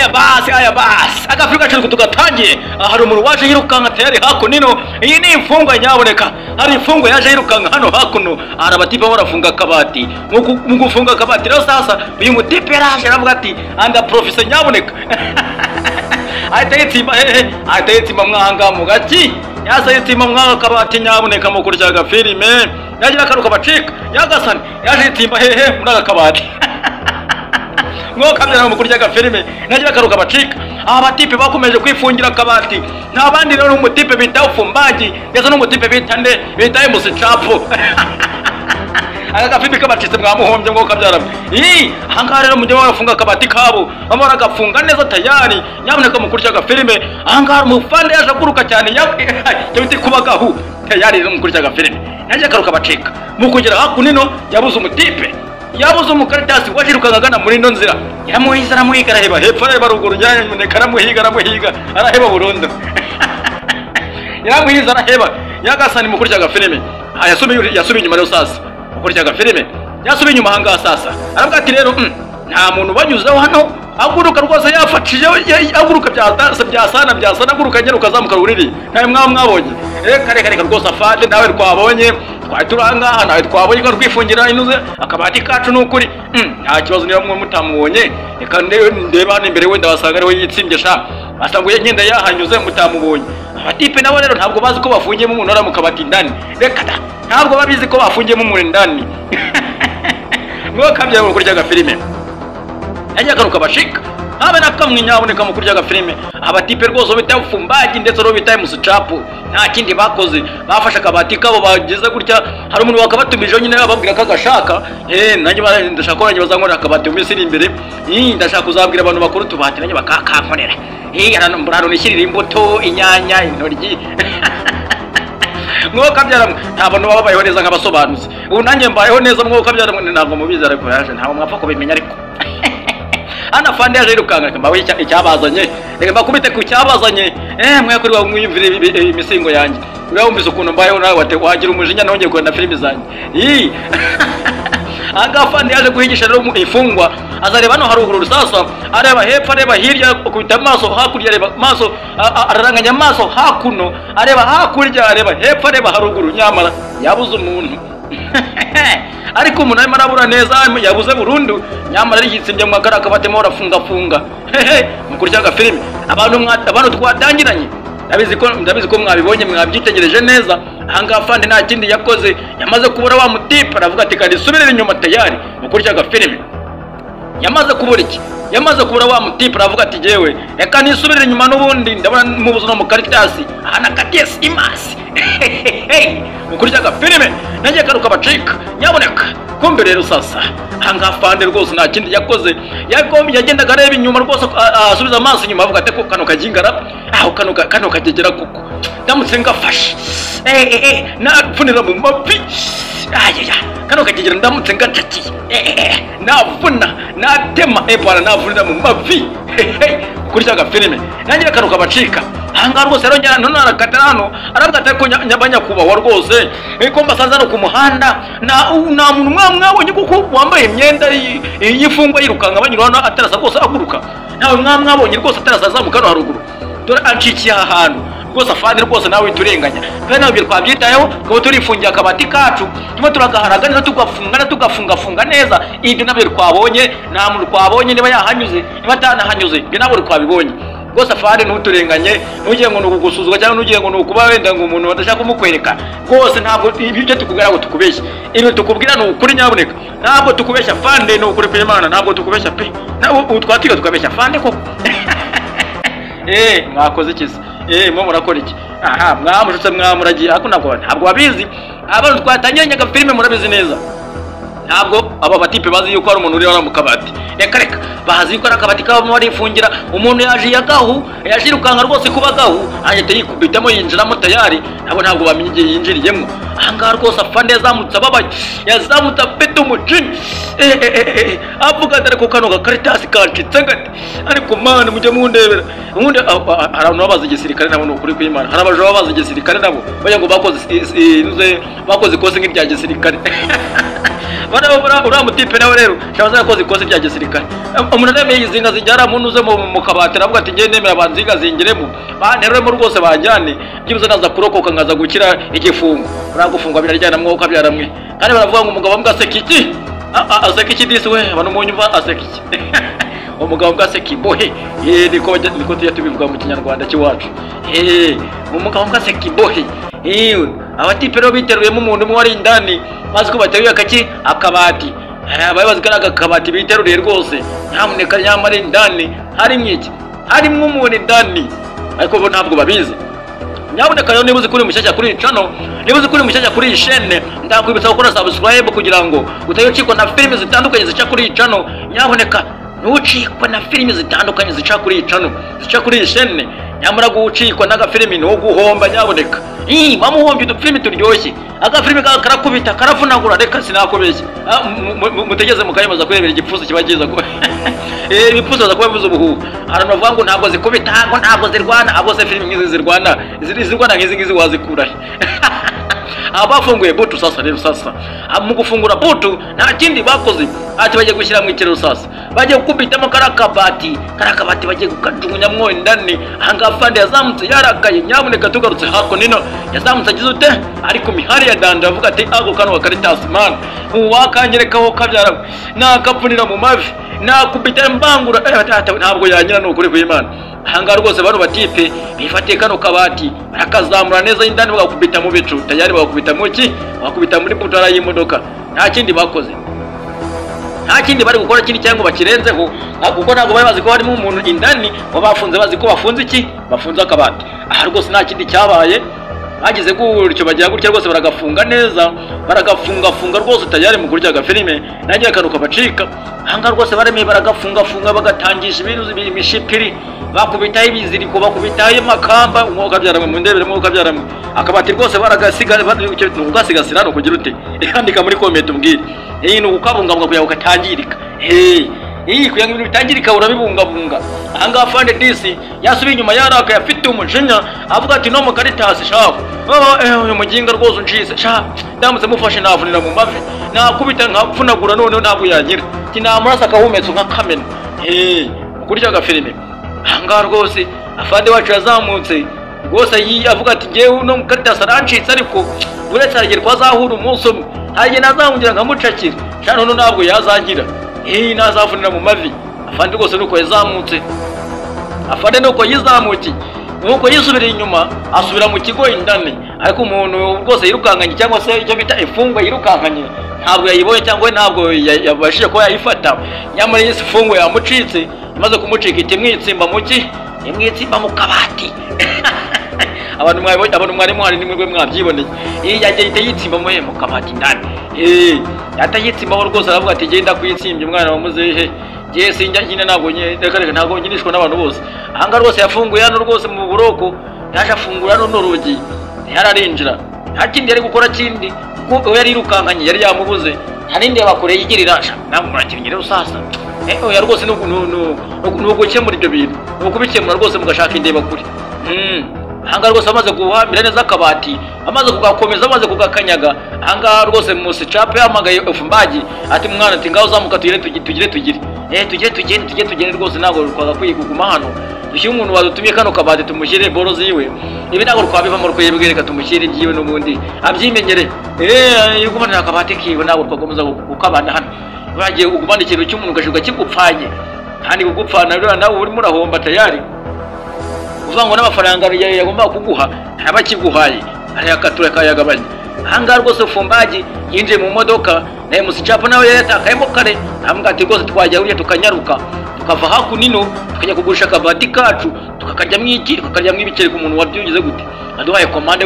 Aya basi, aya basi, agafilime kacu tugatangiye. Hari umuntu waje yirukanka tayari hakuno. Iyi ni imfungwa nyaboneka. Hari imfungwa yaje yirukanka hano hakuno. Hari abatipe barafunga akabati. Mu gufunga akabati rero sasa uyu mutipe yaraje aravuga ati anda professor nyaboneka. Ahita yitsimba hehe, ahita yitsimba mwanga mu gaki. Yasa yitsimba mwanga akabati nyaboneka mu kurya agafilime. Yagira akaruka bacika. Yagasani yaje yitsimba hehe muri aka kabati. Mwokamya mu kurya agafilime nagira akaruka bacika. Abatipe bakomeje kwifungira akabati. Nta bandi rero umutipe bita Ufumbaji ndetse n'umutipe bita nde bita Musicapu. Aka gafilime kabacitse mwamuhombye mwokabyara. Ahangaha rero mujye barafunga akabati kabo, bamara agafunga neza tayari nyamuneka mu kurya agafilime. Ahangaha umufande yaje aguruka cyane cyo biti kubagahu tayari rero mu kurya agafilime nagira akaruka bacika. Mu kugera hakuno yabuze umutipe, yabuze umukaritasi wajirukaga agana muri ino nzira. Yaramuhize aramuhiga araheba hepfo areba ruguru, nyamuneka aramuhiga aramuhiga araheba burundu. Yaramuhize araheba. Yagasani mu kurya agafilime yasubiye inyuma rero sasa. Mu kurya agafilime yasubiye inyuma ahangaha sasa. Aravuga ati rero nta muntu banyuzeho hano aguruka rwose yafatije aguruka byasana byasana aguruka nyaruka azamuka ruriri. Ntawe mwabonye. Reka reka reka rwose afande nawe twabonye. Twari turangaha nawe twabonye ko rwifungira inuze akabati kacu nukuri. Nta kibazo niba mwe mutamubonye reka ndeba hano imbere wenda basanga ariho yitsimbye sha. Basanga ngenda yahanyuze mutamubonye. Abatipe nabo rero ntabwo bazi ko bafungiyemo umuntu ora mu kabati indani. Reka da ntabwo babizi ko bafungiyemo umuntu indani. Mwokamya mu kurya agafilime. Yagiye akaruka bashika. Habe na kamwe nyaboneka mu kurya agafilime. Abatipe rwose bita Ufumbaji ndetse ro bita Musicapu nta kindi bakoze, bafashe akabati kabo bageze gutya. Hari umuntu wakabatumije nyine ababwira ko agashaka. Nanjye ndashaka ko nanjye bazankorera akabati mu minsi iri imbere. Ndashaka kuzabwira abantu bakuru tubati nanjye bakakankorera. Hano nishyirira imbuto, inyanya, intoryi. Mwokabyara nta bantu baba babayeho neza nk'abasobanuzi. Ubu nanjye mbayeho neza mwokabyara ntabwo mubizi ariko yaje ntabwo mwapfa kubimenya ariko. Ana fande yaje yirukanka reka mbawe icyabazanye, reka mbakubite ku cyabazanye. Mwe kuri wa mwiyumvire imisingo yanjye. Urabumvise ukuntu mbayeho nawe wagira umujinya nongeye kubona filime zanjye. Agafande yaje guhigisha rero imfungwa, azareba hano haruguru rusasa, areba hepfo areba hirya, akubita amaso hakurya areba amaso, araranganya amaso hakuno, areba hakurya areba hepfo areba haruguru, nyamara yabuze umuntu. Ariko umuntu arimo arabura neza yabuze burundu, nyamara yitsembye mu akara akabatemo arafunga funga. Hehe mu kurya agafilime abantu twatangiranye. Ndabizi ko mwabibonye mwabyitegereje neza. Ahangaha fande nta kindi yakoze, yamaze kubura wa mutipe aravuga ati kandi subirira inyuma tayari mu kurya agafilime. Yamaze kubura iki? Yamaze kubura wa mutipe aravuga ati jewe reka nisubirire inyuma n'ubundi ndabona mubuze no mu karitasi ahana katesi imasi. Mu kurya agafilime nagiye karuka bacika nyaboneka. Kumbe rero sasa ahangaha fande rwose nta kindi yakoze, yagendaga areba inyuma rwose asubiza amaso inyuma avuga ati ko kano kagingara aho kano kagegera kuko ndamutse ngafashe napfunira mu mavi ayaya kano kagegera ndamutse ngacakiye navuna natema bwana navunira mu mavi kurya agafilime nangira karuka bacika. Ahangaha rwose rero none arakata hano aravuga ati ko nyabanyakubahwa rwose ko mbasanze hano ku muhanda nta muntu mwabonye kuko wambaye imyenda y'imfungwa yirukanka banyura hano atarasa rwose aguruka, ntawe mwabonye rwose atarasa azamuka hano haruguru, dore ancikiye aha hantu rwose afande rwose nawe turenganya kandi ntabwo twabyitayeho kuko turifungiye akabati kacu tuba turagaharaga neza tugafunga tugafungafunga neza. Ibyo nabyo twabonye nta muntu twabonye niba yahanyuze niba atanahanyuze ibyo ntabwo twabibonye rwose afande ntuturenganye, ntugire ngo ni ukugusuzugura cyangwa ntugire ngo ni ukuba wenda ngo umuntu adashaka kumukwereka rwose. Ntabwo ibyo tukubwira ngo tukubeshye, ibyo tukubwira ni ukuri nyaboneka, ntabwo tukubeshya afande, ni ukuri kw'Imana, ntabwo tukubeshya pe, ntabwo twatiga tukabeshya afande koko. Mwakoze iki se? Mwe murakora iki? Aha mwamushutse mwamuragiye ariko ntabwo babizi. Abantu twatangiranye agafilime murabizi neza. Ntabwo aba batipe bazi yuko ari umuntu uri hano mu kabati. Reka reka bazi yuko ari akabati kabamo barifungira. Umuntu yaje yagahu yajirukanka rwose kubagahu ahita yikubitamo yinjiramo tayari, nabo ntabwo bamenye igihe yinjiriyemo. Ahangaha rwose afande yazamutse ababaye, yazamutse afite umujinya avuga ati ariko kano gakaritasi kancitse gate, ariko mana mujye mundebera. Ubundi hari abantu babazi igisirikare nabo ni ukuri kw'Imana, hari abajura babazi igisirikare nabo bajya ngo bakoze ikosi nk'irya gisirikare. Uriya mutipe nawe rero shabaza yakoze ikosa rya gisirikare. Umuntu aremeye izinga zijyara muntu uze mu kabati, aravuga ati ngiye nemera banzinga zingiremo banteruremo rwose banjyane, byibuze naza kurokoka nkaza gukira igifungo. Uriya gufungwa biraryana mwuka byaramwe. Kandi baravuga ngo umugabo mbwa aseka iki? Aseka iki disi we? Abantu munyumva aseka iki? Umugabo mbwa aseka imbohe. Niko niko tujya tubivuga mu Kinyarwanda cy'iwacu. Umugabo mbwa aseka imbohe. Abatipe rero biteruyemo umuntu umwe wari indani, bazi ko bateruye akaki akabati. Bari bazi ko ari akabati biteruriye rwose, nyamuneka nyamara indani harimo iki? Harimo umuntu indani, ariko bo ntabwo babizi. Nyamuneka rero niba uzi kuri mushyashya kuri iyi channel, niba uzi kuri mushyashya kuri iyi chaîne, ndakwibutsa gukora subscribe kugira ngo utayocikwa na filimi zitandukanye zica kuri iyi channel. Nyamuneka ntucikwe na filimi zitandukanye zica kuri iyi channel, zica kuri iyi chaîne. Nyamara gucikwa n'agafilimi ni uguhomba nyaboneka. Bamuhombye udufilimi turyoshye. Agafilimi karakubita karavunagura, reka sinakubeshya. Mutegeze mukayemaza kurebera igipfuso kiba kiza ko. Ibipfuso baza kuba bivuze ubuhuha. Abantu bavuga ngo ntabwo zikubita, ngo ntabwo zirwana, abo se filimi nk'izi zirwana, zirwana nk'izi ngizi wazikura he? Abafunguye butu sasa rero sasa. Mu gufungura butu nta kindi bakoze, ati bagiye gushyira mu ikirero sasa. Bagiye gukubitamo karakabati, karakabati bagiye kukajugunyamwo indani. Ahangaha afande yazamutse yarakaye, nyamuneka tugarutse hako nino. Yazamutse agize ute? Ari ku mihari ya danda avuga ati ako kano karitasi man. Uwakanyerekaho kabyara nakapfunira mu mavi, nakubita mbangura, ntabwo yanyira ni ukuri kw'Imana. Ahangaha rwose bano batipe bifatiye kano kabati barakazamura neza indani bagakubita mu bicu, tayari bagakubita mu ki? Bagakubita muri butara y'imodoka. Nta kindi bakoze, nta kindi bari gukora kindi cyangwa bakirenzeho, kuko ntabwo bari bazi ko harimo umuntu indani, babafunze bazi ko bafunze iki? Bafunze akabati. Aha rwose nta kindi cyabaye, bagize gutyo bagira gutya rwose baragafunga neza, baragafungafunga rwose tayari mu kurya agafilime nanjye akantu kabacika. Ahangaha rwose baremeye baragafungafunga, bagatangisha ibintu imishipiri, bakubitaho ibiziriko, bakubitaho amakamba, umwuka byaramwe mu ndebere, umwuka byaramwe akabati rwose baragasiga. Ni ukugasigasira ni ukugira ute? Andika muri comment umbwire. Ni ukukabungabunga kugira ngo katangirika. Kugira ngo ibintu bitangirika urabibungabunga. Ahangaha afande disi yasubiye inyuma yarakaye afite umujinya, avuga ati no mu karitasi shafu. Uyu muginga rwose uncitse sha, ndamutse mufashe navunira mu mavi, nakubita nkapfunagura, noneho ntabwo yagira kinamurasa akahumetso nka kamena. Kurya agafilime. Ahangaha rwose afande wacu yazamutse rwose avuga ati ngewe uno mukaritasi arancitse, ariko uretse haragera ko azahura umunsi umwe, haragera nazamubwira nkamucakira sha, noneho ntabwo yazangira, nazavunira mu mavi. Afande rwose nuko yazamutse, afande nuko yizamukiye, nuko yisubira inyuma asubira mu kigo indani. Ariko umuntu rwose yirukankanye cyangwa se icyo bita imfungwa yirukankanye ntabwo yayibonye cyangwa ntabwo yabashije kuba yayifata. Nyamara iyi imfungwa yamucitse, imaze kumucika iti mwitsimba mu ki? Imwitsimba mu kabati. Abantu mwabonye, abantu mwari muhari nimwe mwabyiboneye. Iyi yagiye ihita yitsimba mu kabati indani. Yatayitsimbaho rwose aravuga ati genda kuyitsimbya umwana wa muzehe. Ngiye sinjya nyine ntabwo reka reka ntabwo nkinishwa n'abantu bose. Ahangaha rwose yafunguye hano rwose mu buroko, yaje afungura hano n'urugi, yararinjira. Nta kindi yari gukora kindi, kuko yari yirukankanye yari yamubuze. Nta n'indi yabakore yigirira, namwe murakinnye sasa. Oya rwose ni ugukemura ibyo bintu, ni ukubikemura rwose mugashaka indeba kure. Ahangaha rwose amaze guhambira neza akabati, amaze kugakomeza, amaze kugakanyaga. Ahangaha rwose musicape yahamagaye Ufumbaji ati mwana ati ngaho uzamuka tugire tugire tugire. Tugire tugende tugire tugende rwose ntabwo twagakwiye kuguma hano. Dushyire umuntu wadutumye kano kabati tumushyire boro ziwe. Ibi ntabwo twabivamo rwebwe, reka tumushyire ibyiwe n'ubundi abyimenyere. Yugumanira akabati kiwe ntabwo twakomeza kukabana hano. Uragiye ugumana ikintu cy'umuntu ugashuka kigupfanye. Kandi kugupfana rero nawe urimo urahomba tayari. Uvuga ngo n'amafaranga yagomba kuguha ntaba akiguhaye, arayakatura akayagabanya. Ahangaha rwose Ufumbaji yinjiye mu modoka naye musicapo nawe yatakayemo kare, aramubwira ati rwose twajya burya tukanyaruka tukava hakuno tukajya kugurisha akabati kacu, tukakaryamo iki, tukakaryamo ibiceri ku muntu wabyugize gute, aduhaye komande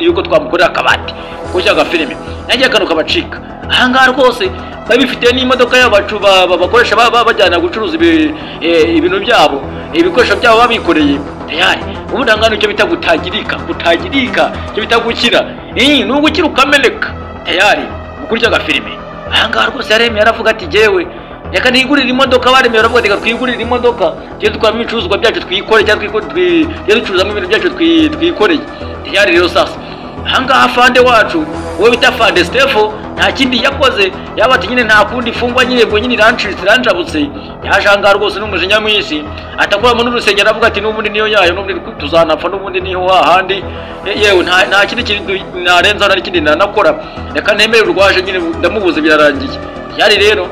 y'uko twamukorera akabati kurya agafilime nanjye akantu kabacika. Ahangaha rwose babifitiye n'imodoka yabacu bakoresha bajyana gucuruza ibintu byabo, ibikoresho byabo babikoreye tayari. Ubundi ahangaha icyo bita gutagirika, gutagirika icyo bita gukira, ni ugukira ukameneka tayari mu kurya agafilime. Ahangaha rwose yaremeye aravuga ati jyewe reka nigurire imodoka. Baremeye baravuga ati reka twigurire imodoka tujye dutwaramo ibicuruzwa byacu twikore, cyangwa tujye ducuruzamo ibintu byacu twikoreye tayari. Rero sasa Ahangaha afande wacu uwo bita Afande Stefo nta kindi yakoze, yaba ati nyine nta kundi ifungwa nyine ubwo nyine irancitse iranjabutse. Yaje ahangaha rwose n'umujinya mwinshi, atakuramo n'urusengero, aravuga ati n'ubundi niyo yayo, n'ubundi tuzanapfa, n'ubundi niho hahandi, yewe nta kindi kintu narenzaho, nta n'ikindi nanakora, reka nemere urwaje nyine ndamubuze birarangiye. Yari rero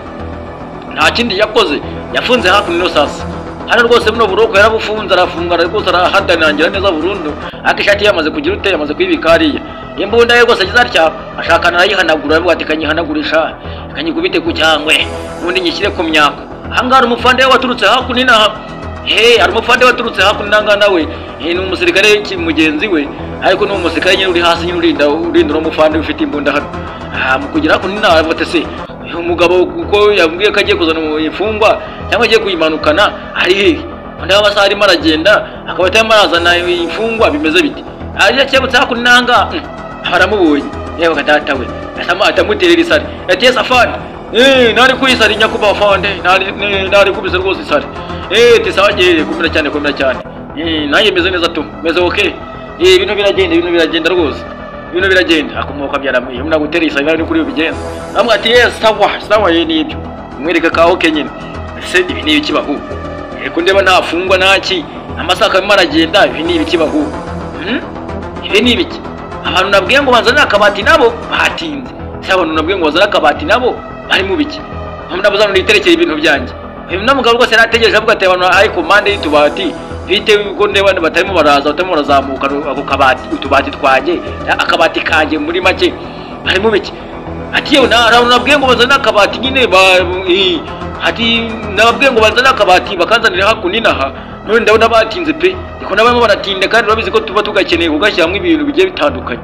nta kindi yakoze, yafunze hakuno ino sasa. Hano rwose buno buroko yarabufunze, arafunga rwose, arahadanangira neza burundu, ariko ishati yamaze kugira ute, yamaze kuyibika hariya. Imbunda ye rwose agize atya ashaka arayihanagura, aravuga ati kanyihanagurisha, kanyikubite ku cyangwe, ubundi nyishyire ku myako. Ahangaha hari umufande we waturutse hakuno inaha, hari umufande waturutse hakuno inaha nawe, ni umusirikare mugenzi we, ariko ni umusirikare nyine uri hasi nyine urinda uno mufande ufite imbunda hano. Mu kugira hakuno inaha aravuga ati se uyu mugabo kuko yambwiye ko agiye kuzana imfungwa cyangwa agiye kuyimanukana ari hehe? Undi amasaha arimo aragenda akaba atarimo arazana imfungwa, bimeze bite? Ariya cyebutse hakuno inanga baramubonye, yewe data we, atamuterera isari, ati yes afande, nari kuyisari nyakubahwa afande, nari kubise rwose isari, tisawa kumira cyane, kumira cyane, nanjye meze neza tu, meze okay, ibintu biragenda, ibintu biragenda rwose, ibintu biragenda. Akomoka byaramwiye umuntu agutera isari nari kuri ubigenza, amwe ati yes sawa sawa, ye nibyo mwereka ka okay nyine. Ese ibi ni ibiki bahu? Eko ndeba ntafungwa ntaki, amasaha arimo aragenda, ibi ni ibiki bahu? Ibi ni ibiki? Abantu nabwiye ngo bazane akabati nabo batinze. Se abantu nabwiye ngo bazane akabati nabo bari mu biki? Ndabuza ngo niterekere ibintu byanjye. Uyu mugabo rwose yarategereje avuga ati abantu ari komande y'utubati bite ko ndeba batarimo baraza, batarimo barazamuka ako kabati, utubati twanjye, akabati kanjye muri make bari mu biki? Ati yewe nabwiye ngo bazane akabati nyine, ati nababwiye ngo bazane akabati bakanzanira hakuno inaha, none ndabona batinze pe, niko nabamo baratinda, kandi urabizi ko tuba tugakeneye kugashyiramo ibintu bigiye bitandukanye,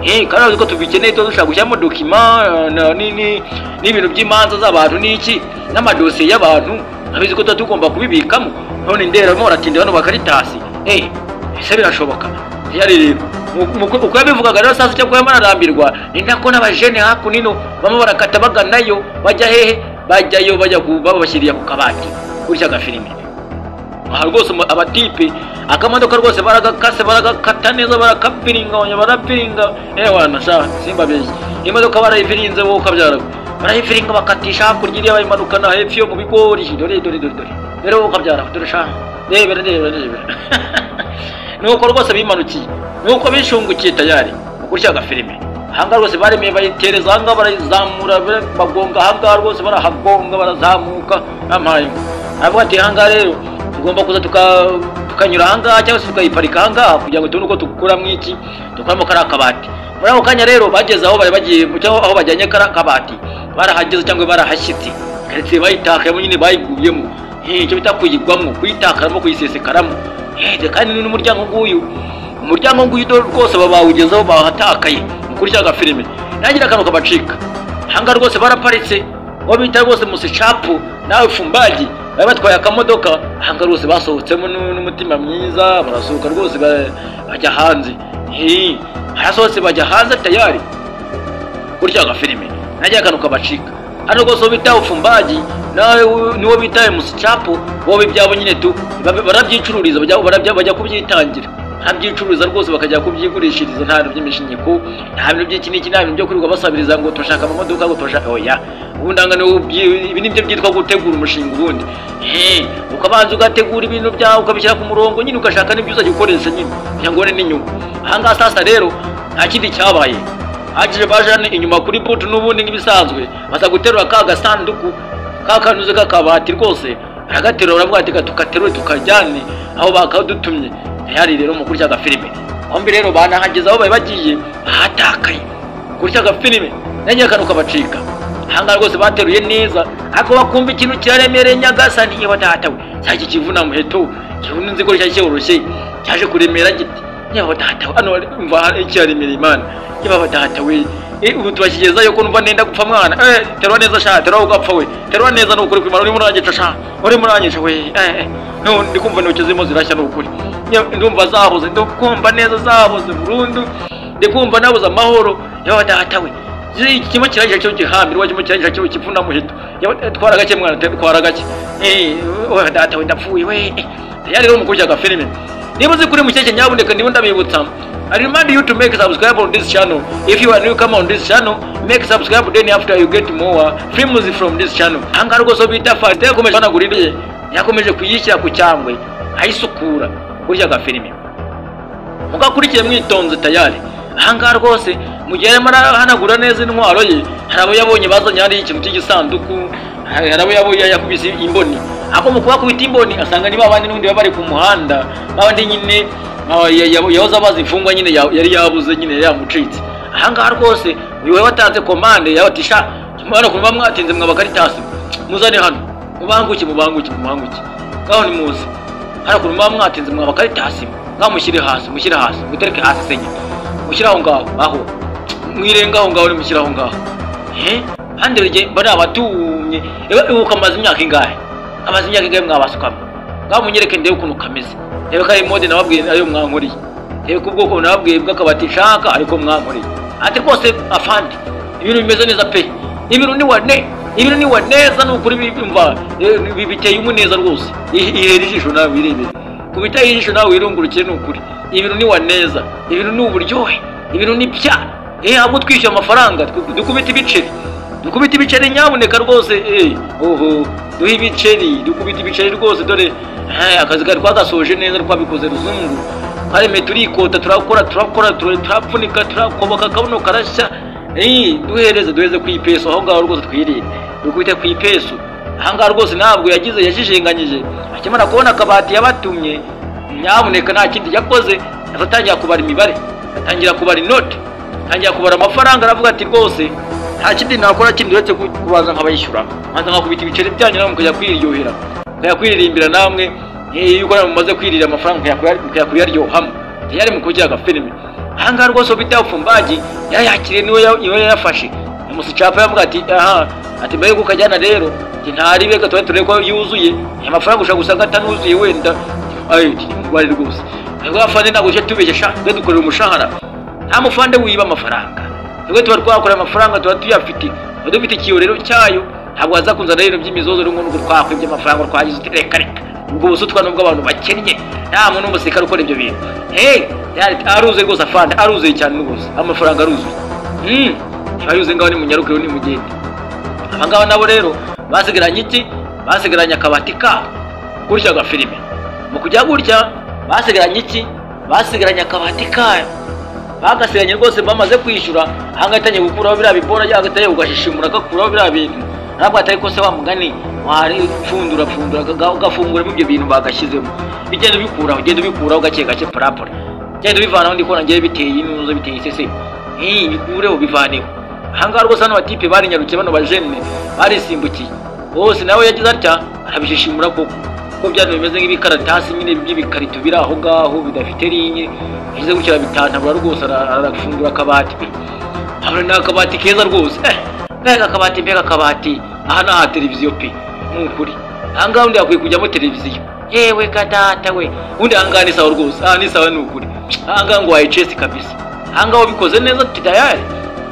kandi urabizi ko tubikeneye, tuba dushaka gushyiramo dokima n'ibintu by'imanza z'abantu n'iki n'amadosiye y'abantu, urabizi ko tuba tugomba kubibikamo, none ndera barimo baratinda bano bakaritasi, ese birashoboka? Yari rero uko yabivugaga rero sasa cyo kuba ararambirwa, ni nako n'abajene hakuno ino bamwe barakata baganayo, bajya hehe? Bajyayo bajya babashyiriye ku kabati gutya agafilime. Aha rwose abatipe akamodoka rwose baragakase, baragakata neza, barakapiringa, barapiringa, wana sha simbabeshye, imodoka barayifirinze wowe ukabyara, barayifiringa bakatisha hakurya iriya bayimanukana hepfo yo mu bigori, dore dore dore dore dore wowe ukabyara, dore sha rebera rebera rebera. Nuko rwose bimanukiye, nuko bishungukiye tayari gutya agafilime. Ahangaha rwose baremeye bayitereza ahangaha, barayizamura bagonga ahangaha rwose, barahagonga barazamuka amaye. Aravuga ati ahangaha rero tugomba kuza tukanyura ahangaha cyangwa se tukayiparika ahangaha kugira ngo tubone uko dukuramo iki, dukuramo kariya kabati. Muri ako kanya rero bageze aho bari bagiye cyangwa aho bajyanye kariya kabati, barahageze cyangwa barahashyitse, karitsiye bayitakayemo nyine, bayiguyemo, icyo bita kuyigwamo, kuyitakaramo, kuyisesekaramo. Kandi n'umuryango nguyu, umuryango nguyu rwose bawugezeho bahatakaye kuri cya gafilime, nagira akantu kabacika. Ahangaha rwose baraparitse, uwo bita rwose Musicapu nawe Fumbaji bari batwaye akamodoka. Ahangaha rwose basohotsemo n'umutima mwiza, barasohoka rwose bajya hanze, barasohotse bajya hanze tayari kuri cya gafilime, nagira akantu kabacika. Hano rwose uwo bita Fumbaji nawe niwo bita Musicapu, wowe ibyabo nyine tu barabyicururiza, bajya kubyitangira, ntabyicuruza rwose bakajya kubyigurishiriza, nta bintu by'imishinyiko, nta bintu by'iki n'iki, nta bintu byo kwirirwa basabiriza ngo turashaka amamodoka, ngo turashaka, oya. Ubundi ibi nibyo byitwa gutegura umushinga. Ubundi ukabanza ugategura ibintu byawe ukabishyira ku murongo nyine, ugashaka n'ibyo uzajya ukoresha nyine kugira ngo ubone n'inyungu. Ahangaha sasa rero nta kindi cyabaye, haje baje inyuma kuri butu n'ubundi nk'ibisanzwe, baza guterura ka gasanduku ka kanuze k'akabati rwose, baragaterura baravuga ati tukaterure tukajyane aho bakadutumye. Tayari rero mu kurya agafilime bombi rero banahageze aho bari bagiye bahatakaye kurya agafilime, nagiye akantu kabacika. Ahangaha rwose bateruye neza, ariko bakumva ikintu kiraremereye, nyagasani yewe data we, cyaki kivuna muheto kivuna inzigo cyari cyoroshye cyaje kuremera giti, yewe data we, hano mva kiraremereye Imana, yewe data we, ubu tubashyigezayo ko numva nenda gupfa mwana, terura neza sha, terura ugapfa we, terura neza ni ukuri kwimara, urimo uranyica sha, urimo uranyica we, no ndi kumva intoki zirimo zirashya ni ukuri, ndumva zahoze, ndikumva neza zahoze burundu, ndikumva nabuze amahoro, yewe data we, kimwe kirangije cyo gihambirwa, kimwe kirangije cyo kivuna muheto, twara gake mwana, twara gake, we data we ndapfuye we. Tayari rero mu kurya agafilime Niba uzi kuri mushyashya, nyabuneka niba ndabibutsa, I remind you to make subscribe on this channel. If you are newcomer on this channel, make subscribe, then after you get more films from this channel. Ahangaha rwose bita Fante yakomeje guhanagura indege, yakomeje kuyishyira ku cyangwe ayisukura kurya agafilime. Mugakurikiye mwitonze tayari. Ahangaha rwose mu gihe arimo arahanagura neza intwaro ye, hari abo yabonye bazanye hariya ikintu cy'igisanduku, hari abo yabonye yakubise imboni. Ako mu kubakubita imboni asanga niba abandi n'ubundi baba bari ku muhanda, babandi nyine yahoze abaza imfungwa nyine yari yabuze nyine, yari yamucitse. Ahangaha rwose uyu we watanze komande yabatisha mwana kumva mwatinze mwabakaritasi, muzane hano mubanguke, mubanguke, mubanguke, ngaho nimuze hano kumva mwatinze mwabakaritasi, ngaho mushyire hasi, mushyire hasi, mutereke hasi senye, mushyire aho ngaho, aho mwirenga aho ngaho, nimushyire aho ngaho. Handi rege bari abatumye ukamaze imyaka ingahe, amaze imyaka ingahe mwabasukamo, ngaho munyereke ndebe ukuntu kameze, reba ko ari mode nababwiye ayo mwankuriye, reba ko ubwoko nababwiye bw'akabati nshaka ariko mwankuriye. Ati rwose afande ibintu bimeze neza pe, ibintu ni wane, ibintu ni wa neza, ni ukuri bimva biteye umuneza rwose. Ihera ijisho nawe wirebere, kubita ijisho nawe wirungurukire, ni ukuri ibintu ni wa neza, ibintu ni uburyohe, ibintu ni bya ahubwo twishyura amafaranga, dukubita ibiceri, dukubita ibiceri nyabuneka rwose. Oho, duhe ibiceri, dukubita ibiceri rwose. Dore akazi kari twagasoje neza, twabikoze ruzungu, twaremeye turikota, turakora, turakora, turapfunika, turakoboka, akabuno karashya. Duhereze, duheze ku ipeso aho ngaho rwose, twirinde dukubite ku ipeso aha ngaha rwose. Ntabwo yagize yajijinganyije, akimara kubona akabati yabatumye, nyabuneka nta kindi yakoze, atangira kubara imibare, atangira kubara inoti, atangira kubara amafaranga. Aravuga ati rwose nta kindi nakora kindi uretse kubanza nkabayishyura, nkaza nkakubita ibiceri byanyu, namwe mukajya kwiryohera, mukajya kwiririmbira namwe. Iyo ukora mumaze kwirira amafaranga mukajya kuyaryohamo yari mu kugira agafilime. Aha ngaha rwose bita Ufumbaji yarayakiriye, niwe yayafashe umusichapa, yavuga ati aha, ati mbere yuko ukajyana rero ntari reka tuba turebe ko yuzuye aya mafaranga, ushobora gusanga atanuzuye wenda. Ayo bari rwose ntabwo afande, ntabwo tujya tubeshya sha, twe dukorera umushahara, nta mufande wiba amafaranga. Twebwe tuba twakorera amafaranga, tuba tuyafite, tuba dufite ikiyorero cyayo. Ntabwo waza kunzana ibintu by'imizozo rero ngo twakwibye amafaranga, twagize uti reka reka, ubwo busutwa nubwo abantu bakennye, nta muntu w'umusirikare ukora ibyo bintu. Aruzuye rwose afande, aruzuye cyane rwose, amafaranga aruzuye. Niba yuzuye ngaho nimunyaruke rero nimugende. Aba ngaba nabo rero basigaranye iki? Basigaranye akabati kabo gutya agafilime. Mu kujya gutya basigaranye iki? Basigaranye akabati kayo, bagasigaranye rwose bamaze kwishyura. Ahangaha atangiye gukuraho biriya bibora, agatangiye kugashishimura, agakuraho biriya bintu. Ntabwo atari ko se wa mugani waripfundura pfundura ugafunguramo ibyo bintu bagashyizemo, bigenda ubikuraho, ugenda ubikuraho gake gake, parapara genda ubivanaho. Ndi kubona ngewe biteye inuza, biteye isese, bikureho, bivaneho. Ahangaha rwose hano batipe barinyarukiye, bano bajene barisimbukiye bose. Nawe yagize atya arabishishimura koko ko byari bimeze nk'ibikaratasi nyine by'ibikarito biri aho ngaho bidafite rinye. Yagize gutya arabitantabura rwose, arafungura akabati. Hano ni akabati keza rwose, mbega akabati, mbega akabati! Aha ni aha televiziyo pe, ni ukuri aha ngaha undi hakwiye kujyamo televiziyo. Yewe ka data we, undi aha ngaha ni sawa rwose, aha ni sawa, ni ukuri aha ngaha ngo wayicesi kabisa. Aha ngaha ubikoze neza tayari,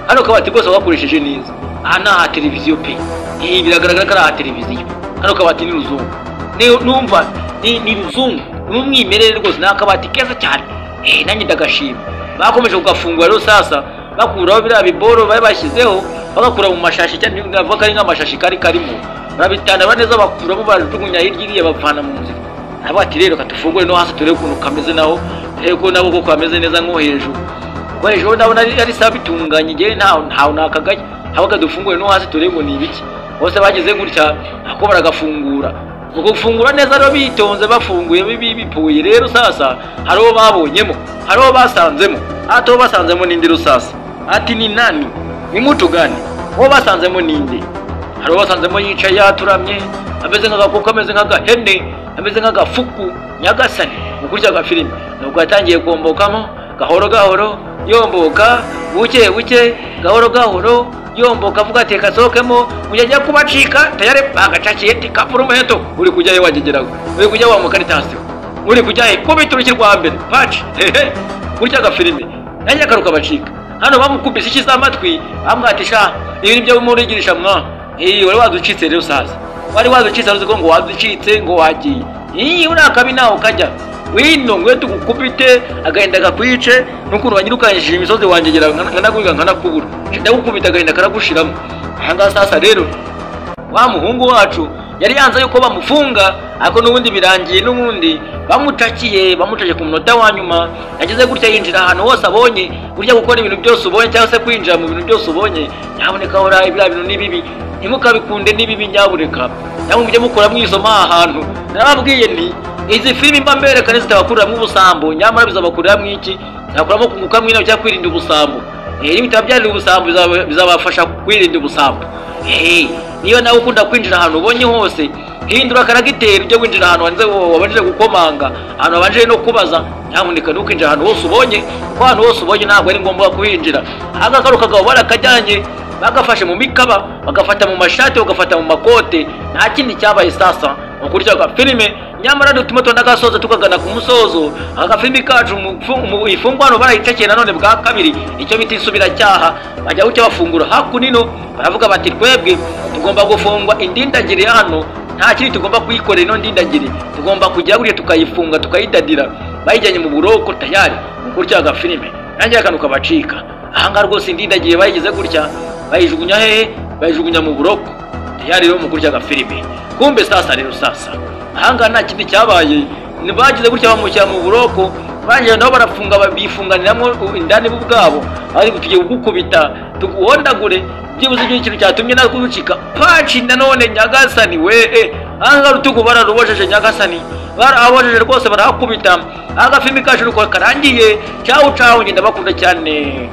hano kabati rwose wakoresheje neza. Aha ni aha televiziyo pe, biragaragara ko ari aha televiziyo. Hano kabati ni ruzungu, numva ni ruzungu, ni umwimerere rwose, ni akabati keza cyane, nanjye ndagashima. Bakomeje kugafungura rero sasa, bakuraho biriya biboro bari bashyizeho, bagakura mu mashashi, cyane navuga ko ari nk'amashashi kari karimo, barabitandaba neza, bakuramo, barajugunya hirya iriya, bavana mu nzira. Aravuga ati rero katufungure no hasi turebe ukuntu kameze naho, turebe ko nabo koko kameze neza nko hejuru, kuko hejuru ndabona ari sawa bitunganye, ngewe ntawe nakagaya ahubwo kadufungure no hasi turebe ngo ni ibiki. Bose bagize gutya ako baragafungura. Mu gufungura neza rero bitonze, bafunguye bipuye rero sasa, hari uwo babonyemo, hari uwo basanzemo. Ati uwo basanzemo ninde rusasa? Ati ni nani, ni mutu gani uwo basanzemo, ninde? Hari uwo basanzemo yicaye yaturamye, ameze nk'agakoko, ameze nk'agahene, ameze nk'agafuku. Nyagasani, mu kurya agafilime nuko yatangiye kombokamo gahoro gahoro, yomboka buke buke, gahoro gahoro yomboka, avuga ati kasohokemo mujya kubacika tayari bagacakiye. Ati kapura umuheto, uri kujya he wagegeraho, uri kujya wa mukaritasi, uri kujya he? Kubita urushyi rwa mbere paci hehe. Kurya agafilime nanjye akaruka bacika. Hano bamukubise ishyi z'amatwi, bamwatisha ibi nibyo murigirisha mwa wari waducitse rero sasa, wari waducitse, uzi ko ngo waducitse, ngo wagiye uriya kabi nawe ukajya Ngwino ngwe tugukubite agahinda kakwice, n'ukuntu wanyirukanyishije imisozi wanjye ngira nkanaguhiga nkanakubura, ndagukubita agahinda karagushiramo. Ahangaha sasa rero wa muhungu wacu yari yanze yuko bamufunga, ariko n'ubundi birangiye, n'ubundi bamutakiye ku munota wa nyuma. Yageze gutya yinjira ahantu hose abonye, burya gukora ibintu byose ubonye cyangwa se kwinjira mu bintu byose ubonye, nyaboneka hora ibya bintu ni bibi, ntimukabikunde ni bibi nyaboneka, namwe mujye mukora mwisoma aha hantu. Narababwiye nti izi filimi mba mbereka zitabakuriramo ubusambo, nyamara bizabakuriramo iki? Bizabakuramo kunguka mwino cyangwa kwirinda ubusambo. Nibitababyarira ubusambo bizabafasha kwirinda ubusambo. Niba nawe ukunda kwinjira ahantu ubonye hose, hindura karagiteri ujye winjira ahantu wanze wabanje gukomanga, ahantu wabanje no kubaza, nyamuneka ntukinjira ahantu hose ubonye, kuko ahantu hose ubonye ntabwo ari ngombwa kuhinjira. Aha kano kagabo barakajyanye, bagafashe mu mikaba, bagafata mu mashati, bagafata mu makote, nta kindi cyabaye sasa mu kurya filime. Nyamara dutuma tunagasoza tukagana ku musozo. Aka filimi kacu ifungwa barayicekeye nanone bwa kabiri, icyo bita isubiracyaha. Bajya gucya bafungura hakunino, baravuga bati twebwe tugomba gufungwa indindagire hano, nta kindi tugomba kuyikorera ino ndindagire, tugomba kujya guriya tukayifunga tukayidadira. Bayijyanye mu buroko tayari mu kurya aga filime, nanjye akantu kabacika. Aha ngaha rwose indindagire bayigize gutya, bayijugunya hehe? Bayijugunya mu buroko tayari rero mu kurya aga filime. Kumbe sasa rero sasa ahangaha nta kindi cyabaye, bagize gutya bamushyira mu buroko, barangije nabo barafunga bifunganiramo indani bo ubwabo, ariko tugiye kugukubita tuguhondagure byibuze ibyo ikintu cyatumye nakurucika paci nanone. Nyagasani we, ahangaha urutugu bararubojeje, Nyagasani barabojeje rwose, barahakubita. Agafilimi kacu nuko karangiye. Cyawu cyawu, ngenda bakunda cyane.